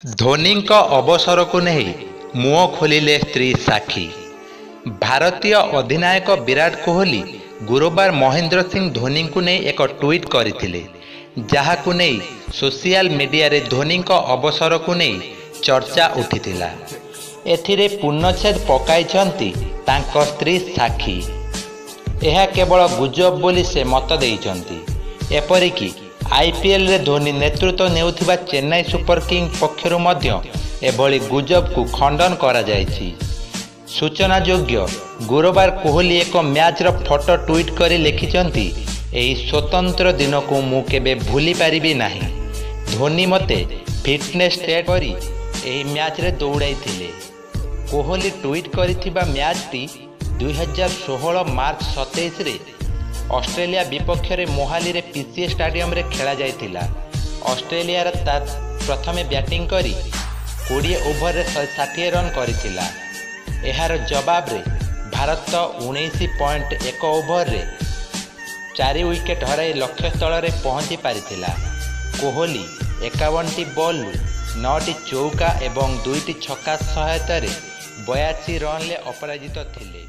ଧୋନିଙ୍କ ଅବସରକୁ ନେଇ ମୁହଁ ଖୋଲିଲେ ସ୍ତ୍ରୀ ସାକ୍ଷୀ। ଭାରତୀୟ ଅଧିନାୟକ ବିରାଟ କୋହଲି ଗୁରୁବାର ମହେନ୍ଦ୍ର ସିଂ ଧୋନିଙ୍କୁ ନେଇ ଏକ ଟ୍ୱିଟ୍ କରିଥିଲେ, ଯାହାକୁ ନେଇ ସୋସିଆଲ ମିଡିଆରେ ଧୋନିଙ୍କ ଅବସରକୁ ନେଇ ଚର୍ଚ୍ଚା ଉଠିଥିଲା। ଏଥିରେ ପୂର୍ଣ୍ଣଚ୍ଛେଦ ପକାଇଛନ୍ତି ତାଙ୍କ ସ୍ତ୍ରୀ ସାକ୍ଷୀ। ଏହା କେବଳ ଗୁଜବ ବୋଲି ସେ ମତ ଦେଇଛନ୍ତି। ଏପରିକି ଆଇପିଏଲରେ ଧୋନି ନେତୃତ୍ୱ ନେଉଥିବା ଚେନ୍ନାଇ ସୁପର କିଙ୍ଗ୍ସ ପକ୍ଷରୁ ମଧ୍ୟ ଏଭଳି ଗୁଜବକୁ ଖଣ୍ଡନ କରାଯାଇଛି। ସୂଚନାଯୋଗ୍ୟ, ଗୁରୁବାର କୋହଲି ଏକ ମ୍ୟାଚ୍ର ଫଟୋ ଟ୍ୱିଟ୍ କରି ଲେଖିଛନ୍ତି, ଏହି ସ୍ୱତନ୍ତ୍ର ଦିନକୁ ମୁଁ କେବେ ଭୁଲି ପାରିବି ନାହିଁ। ଧୋନି ମୋତେ ଫିଟନେସ୍ ଟେଷ୍ଟ କରି ଏହି ମ୍ୟାଚ୍ରେ ଦୌଡ଼ାଇଥିଲେ। କୋହଲି ଟ୍ୱିଟ୍ କରିଥିବା ମ୍ୟାଚ୍ଟି 2016 ମାର୍ଚ୍ଚ 27ରେ ଅଷ୍ଟ୍ରେଲିଆ ବିପକ୍ଷରେ ମୋହାଲିରେ ପିସିଏ ଷ୍ଟାଡିୟମରେ ଖେଳାଯାଇଥିଲା। ଅଷ୍ଟ୍ରେଲିଆର ପ୍ରଥମେ ବ୍ୟାଟିଂ କରି 20 ଓଭରରେ 160 ରନ୍ କରିଥିଲା। ଏହାର ଜବାବରେ ଭାରତ 19.1 ଓଭରରେ 4 ୱିକେଟ୍ ହରାଇ ଲକ୍ଷ୍ୟସ୍ଥଳରେ ପହଞ୍ଚି ପାରିଥିଲା। କୋହଲି 51ଟି ବଲ୍ରୁ 9ଟି ଚୌକା ଏବଂ 2ଟି ଛକା ସହାୟତାରେ 82 ରନ୍ରେ ଅପରାଜିତ ଥିଲେ।